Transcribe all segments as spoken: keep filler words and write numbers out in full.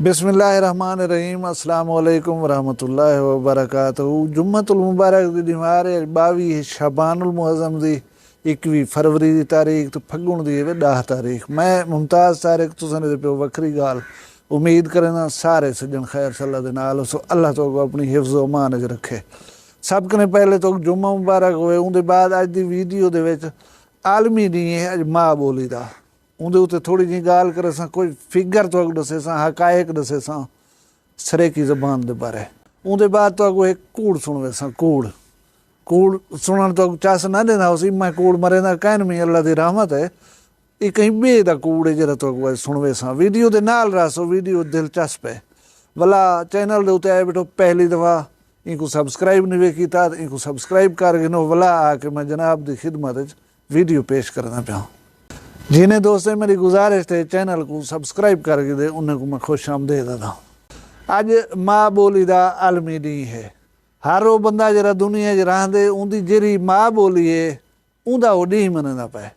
بسم اللہ الرحمن الرحیم۔ السلام علیکم ورحمۃ اللہ وبرکاتہ۔ جمعۃ المبارک دی ݙینہوار ہے، ٻاویہہ شعبان المعظم دی، اکویہہ فروری دی تاریخ تے پھڳݨ دی ہے ݙاہ تاریخ۔ میں ممتاز طارق تساں دے پیو وکھری ڳالھ۔ امید کرینداں سارے سڄݨ خیر صلاح دے نال ہوسو۔ اللہ تہاکوں اپݨی حفظ و امان اچ رکھے۔ سب کنیں پہلے تہاکوں جمعہ مبارک ہوئے۔ اوندے بعد اڄ دی ویڈیو دے وچ عالمی ݙینہہ ہے اڄ ماء ٻولی دا۔ اوندے اتے تھوڑی جی ڳالھ کریساں، کجھ فگر تہاکوں ݙسیساں، حقائق ݙسیساں سرائیکی زبان دے بارے۔ اوندے بعد تہاکوں ہک کوڑ سݨویساں، کوڑ۔ کوڑ سݨݨ تہاکوں چس نہ ݙیندا ہوسی، میں کوڑ مریندا کائنی، اللہ دی رحمت ہے۔ اے کہیں ٻئے دا کوڑ ہے جیڑھا تہاکوں اڄ سݨویساں۔ ویڈیو دے نال رہسو، ویڈیو دلچسپ ہے۔ ولا چینل دے اتے آئے ٻیٹھو پہلی دفعہ، اینکوں سبسکرائب نی وے کیتا تاں اینکوں سبسکرائب کر گھنو، ولا آ کے میں جناب دی خدمت اچ ویڈیو پیش کردا پیاں۔ جنہیں دوستیں میری گزارش تے چینل کوں سبسکرائب کر گھدے، انہیں کوں میں خوش آمدید آہداں۔ اڄ ماء ٻولی دا عالمی ݙینہہ ہے۔ ہر او بندہ جیڑھا دنیا اچ رہندے، اوندی جیڑھی ماء ٻولی ہے، اوندا او ݙینہہ منیندا پئے۔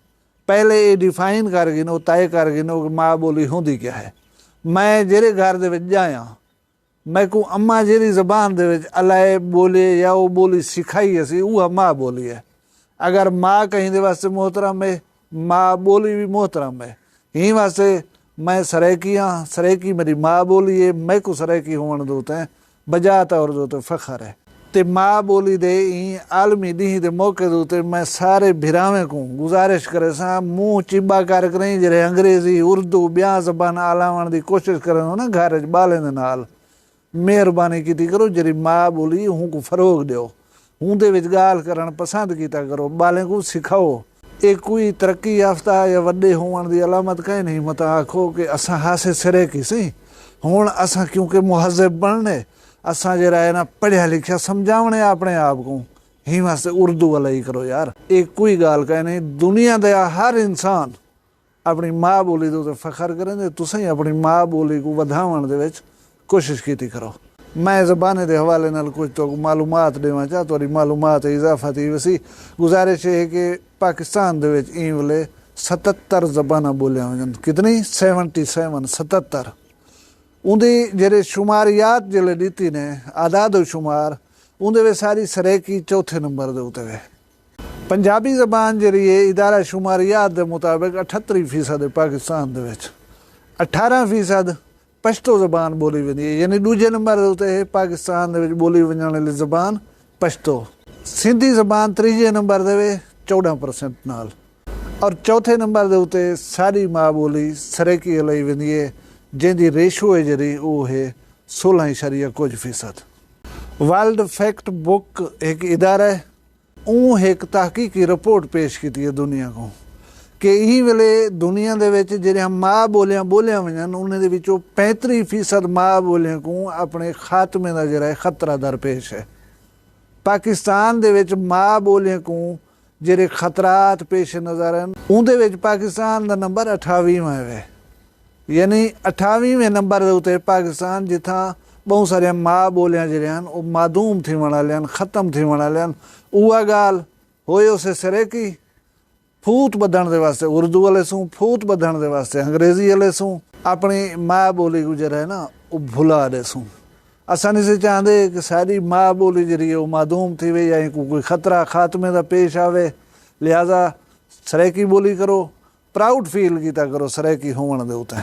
پہلے اے ڈیفائن کر گھنو، طے کر گھنو کہ ماء ٻولی ہوندی کیا ہے۔ میں جیڑھے گھر دے وچ ڄایاں، میکوں اماں جیڑھی زبان دے وچ الائے ٻولے یا او ٻولی سکھائی ہسی، اوہا ماء ٻولی ہے۔ اگر ماء کہیں دے واسطے محترم ہے، ماء ٻولی وی محترم ہے۔ ایں واسطے میں سرائیکی ہاں، سرائیکی میݙی ماء ٻولی ہے، میکوں سرائیکی ہووݨ دے اتے بجا طور دے اتے فخر ہے۔ تے ماء ٻولی دے ایں عالمی ݙینہہ دے موقع دے اتے میں سارے بھراویں کوں گزارش کریساں، منہ چٻا کر کریں جیڑھے انگریزی، اردو، ٻیاں زباناں الاوݨ دی کوشش کریندو نا گھر اچ ٻالیں دے نال، مہربانی کیتی کرو، جیڑھی ماء ٻولی ہے، اونکوں فروغ ݙیو، اوندے وچ ڳالھ کرݨ پسند کیتا کرو، ٻالیں کوں سکھاؤ۔ اے کوئی ترقی یافتہ یا وݙے ہووݨ دی علامت کائنی، متاں آکھو کہ اساں ہاسے سرائیکی سئیں، ہݨ اساں کیونکہ مہذب بݨݨے، اساں جیڑھا ہے نا پڑھیا لکھیا سمجھاوݨے اپݨے آپ کوں، ایں واسطے اردو الائی کرو یار۔ اے کوئی ڳالھ کائنی، دنیا دا ہر انسان اپݨی ماء ٻولی دے اتے فخر کریندے، تساں ہی اپݨی ماء ٻولی کوں ودھاوݨ دے وچ کوشش کیتی کرو۔ میں زبانیں دے حوالے نال کجھ تہاکوں معلومات ݙیواں چا، تہاݙی معلومات اضافہ تھی ویسی۔ گزارش اے ہے کہ پاکستان دے وچ ایں ویلے ستتر زباناں ٻولیاں ونڄن۔ کتنی؟ سیونٹی سیون، ستتر۔ اوندی جیڑھے شماریات جیڑھے ݙتی نے، اعداد و شمار، اوندے وچ ساݙی سرائیکی چوتھے نمبر دے اتے وے۔ پنجابی زبان جیڑھی ہے، ادارہ شماریات دے مطابق اٹھہتر فیصد ہے پاکستان دے وچ، اٹھارہ فیصد پشتو زبان ٻولی ویندی ہے، یعنی ݙوجھے نمبر دے اتے ہے پاکستان دے وچ ٻولی ونڄݨ والی زبان پشتو۔ سندھی زبان تریجھے نمبر دے وے، چوݙاں پرسنٹ نال۔ اور چوتھے نمبر دے اتے ساݙی ماء ٻولی سرائیکی الائی ویندی ہے، جیندی ریشو ہے جیڑھی، او ہے سولہ اعشاریہ کجھ فیصد۔ ورلڈ فیکٹ بک ہک ادارہ ہے، اوں ہک تحقیقی رپورٹ پیش کیتی ہے دنیا کوں کہ ایں ویلے دنیا دے وچ جیڑھیاں ماء ٻولیاں ٻولیاں ونڄن، انہیں دے وچوں پینتریہہ فیصد ماء ٻولیاں کوں اپݨے خاتمے دا جیڑھا ہے خطرہ درپیش ہے۔ پاکستان دے وچ ماء ٻولیاں کوں جیڑھے خطرات پیش نظر ہن، اوندے وچ پاکستان دا نمبر اٹھاویہواں ہے۔ یعنی اٹھاویہویں نمبر دے اتے پاکستان، جتھاں ٻہوں ساریاں ماء ٻولیاں جیڑھیاں ہن، او معدوم تھیوݨ والیاں ہن، ختم تھیوݨ والیاں ہن۔ اوہا ڳالھ ہوئے اسے سرائیکی، پھوت ٻدھݨ دے واسطے اردو الیسوں، پھوت ٻدھݨ دے واسطے انگریزی الیسوں، اپݨی ماء ٻولی کوں جیڑھا ہے نا، او بھلا ݙیسوں۔ اساں نی سے چاہندے کہ ساݙی ماء ٻولی جیڑھی ہے، او معدوم تھیوے یا اینکوں کوئی خطرہ خاتمے دا پیش آوے۔ لہذا سرائیکی ٻولی کرو، پراؤڈ فیل کیتا کرو سرائیکی ہووݨ دے اتے۔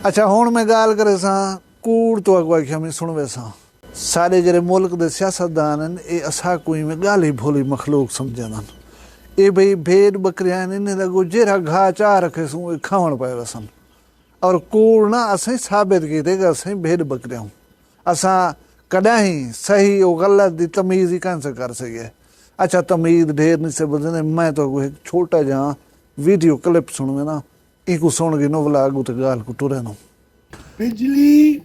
اچھا، ہݨ میں ڳالھ کریساں، کوڑ تہاکوں آکھیا میں سݨویساں۔ ساݙے جیڑھے ملک دے سیاستدان ہن، اے اساکوں ایویں ڳالھی بھولی مخلوق سمجھیندن۔ اے بھئی بھیݙ ٻکریاں ہن، انہیں دا اڳوں جیڑھا گھاہ چا رکھیسوں، اے کھاوݨ پئے ویسن۔ اور کوڑ نہ اسیں ثابت کیتے کہ اسیں بھیݙ ٻکریاں ہوں۔ اساں کݙاہیں صحیح و غلط دی تمیز ہی کائنی سے کر سڳے۔ اچھا، تمیز ڈھیر نی سے ٻدھیندے، میں تہاکوں ہک چھوٹا جہاں ویڈیو کلپ سݨوینداں، اینکوں سݨ گھنو، ولا اڳوں تے ڳالھ کوں ٹریندوں۔ بجلی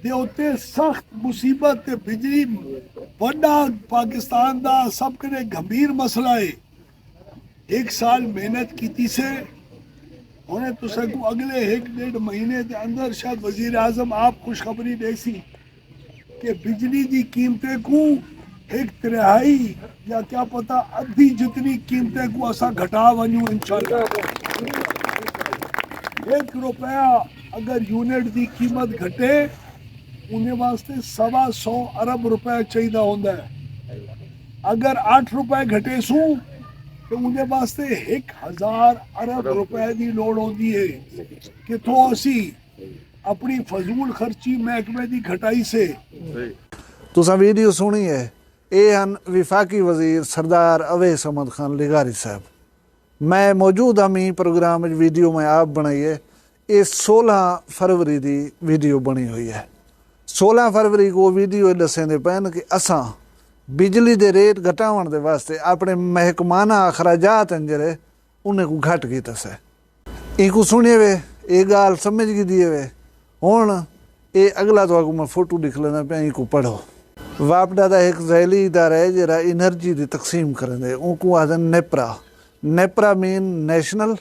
دے اتے سخت مصیبت تے بجلی وݙا پاکستان دا سب کنیں گھمبیر مسئلہ ہے۔ ہک سال محنت کیتی سے، ہݨ تساں کوں اڳلے ہک ݙیڈھ مہینے دے اندر شاید وزیر اعظم آپ خوشخبری ݙیسی کہ بجلی دی قیمتیں کوں ہک تریہائی یا کیا پتہ ادھی جتنی قیمتیں کوں اساں گھٹا ونڄوں انشاءاللہ۔ ہک روپیہ اگر یونٹ دی قیمت گھٹے، اوندے واسطے سوا سو ارب روپے چاہیدا ہوندا ہے۔ اگر اٹھ روپے گھٹے سوں، تے اوندے واسطے ہک ہزار ارب روپے دی لوڑ ہوندی ہے۔ کتھوں اسی اپنی فضول خرچی محکمے دی گھٹائی سے۔ تساں ویڈیو سنڑی ہے۔ اے ہن وفاقی وزیر سردار اویس احمد خان لغاری صاحب۔ میں موجود ہم ایں پروگرام وچ، ویڈیو میں آپ بنائی ہے۔ اے سولہ فروری دی ویڈیو بنی ہوئی ہے۔ سولہ فروری کو ویڈیو اے ڈسیندے پئن کہ اساں بجلی دے ریٹ گھٹاون دے واسطے اپنے محکمانہ اخراجات ہن جڑے، انہیں کو گھٹ کیتا سے۔ اینکوں سنڑے وے، اے گالھ سمجھ گھدی ہے وے۔ ہن اے اگلا تہاکوں میں فوٹو ڈکھلیندا پیاں، اینکوں پڑھو۔ واپڈا دا ہک ذیلی ادارہ ہے جیڑھا انرجی دی تقسیم کریندے، اونکوں آہدن نیپرا۔ نیپرا مین national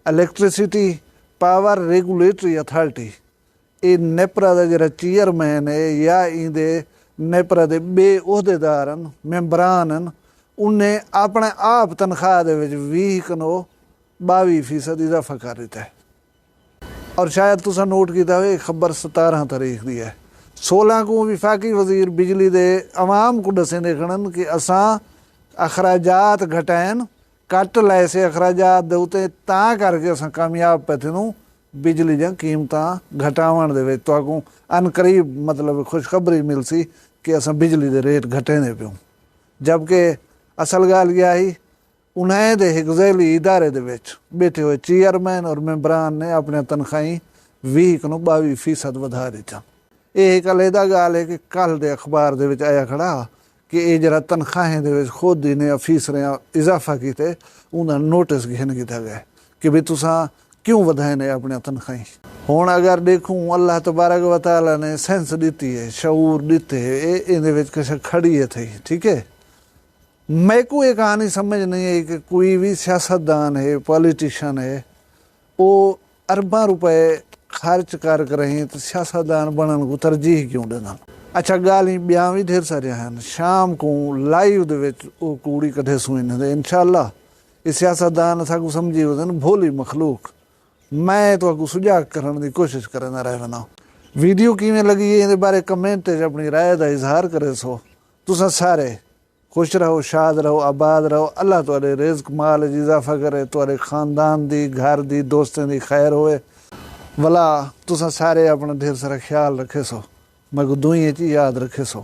electricity power regulatory authority. اے نیپرا دا جیڑھا چیئرمین ہے یا ایندے نیپرا دے ٻئے عہدیدار ہن، ممبران ہن، انہیں اپݨے آپ تنخواہ دے وچ ویہہ کنوں ٻاویہہ فیصد اضافہ کر ݙتا ہے۔ اور شاید تساں نوٹ کیتا ہوئے، اے خبر ستارہ تاریخ دی ہے۔ سولہ کوں وفاقی وزیر بجلی دے عوام کوں ݙسیندے کھڑن کہ اساں اخراجات گھٹائن، کٹ لائے سے اخراجات دے اتے، تاں کر کے اساں کامیاب پئے تھیندوں بجلی دیاں قیمتاں گھٹاوݨ دے وچ۔ تہاکوں عنقریب، مطلب، خوشخبری ملسی کہ اساں بجلی دے ریٹ گھٹیندے پیوں۔ جبکہ اصل ڳالھ ایہا ہئی، انہائیں دے ہک ذیلی ادارے دے وچ ٻیٹھے ہوئے چیئرمین اور ممبران نے اپݨیاں تنخواہیں ویہہ کنوں ٻاویہہ فیصد ودھا ݙتیاں۔ اے ہک علیحدہ ڳالھ ہے کہ کل دے اخبار دے وچ آیا کھڑا ہا کہ اے جیڑھا تنخواہیں دے وچ خود انہیں آفیسریں اضافہ کیتے، اوندا نوٹس گھن گھدا ڳئے کہ بھئی تساں کیوں ودھائے نے اپݨیاں تنخواہیں۔ ہݨ اگر ݙیکھوں، اللہ تبارک و تعالیٰ نے سینس ݙتی ہے، شعور ݙتے ہے، اے ایندے وچ کشا کھڑی ہے تھئی، ٹھیک ہے؟ میکوں اے کہانی سمجھ نہیں آئی کہ کوئی وی سیاستدان ہے، پولیٹیشن ہے، او ارباں روپے خرچ کر کرہیں تے سیاستدان بݨݨ کوں ترجیح کیوں ݙیندن؟ اچھا، ڳالھیں ٻیاں وی ڈھیر ساریاں ہن، شام کوں لائیو دے وچ او کوڑی کڈھیسوں انہیں دے۔ انشاءاللہ اے سیاستدان اساکوں سمجھی ودن بھولی مخلوق۔ میں تہاکوں سجاگ کرݨ دی کوشش کریندا رہ وینداں۔ ویڈیو کیویں لڳی ہے، ایندے بارے کمنٹ وچ اپݨی رائے دا اظہار کریسو۔ تساں سارے خوش رہو، شاد رہو، آباد رہو۔ اللہ تہاݙے رزق مال وچ اضافہ کرے، تہاݙے خاندان دی، گھر دی، دوستیں دی خیر ہوئے۔ ولا تساں سارے اپݨا ڈھیر سارا خیال رکھیسو۔ میکوں دعائیں وچ یاد رکھیسو۔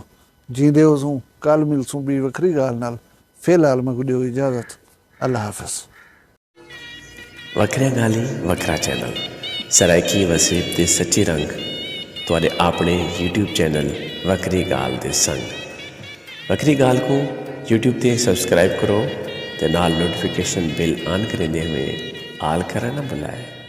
جیندے ہوسوں، کل ملسوں ٻئی وکھری ڳالھ نال۔ فی الحال میکوں ݙیو اجازت۔ اللہ حافظ۔ وکھریاں ڳالھیں، وکھرا چینل، سرائیکی وسیب دے سچے رنگ، تہاݙے آپݨے یوٹیوب چینل وکھری ڳالھ دے سنگ۔ وکھری ڳالھ کوں یوٹیوب تے سبسکرائب کرو تے نال نوٹیفکیشن بیل آن کریندے ہوئیں آل کرݨ نہ بھلائے۔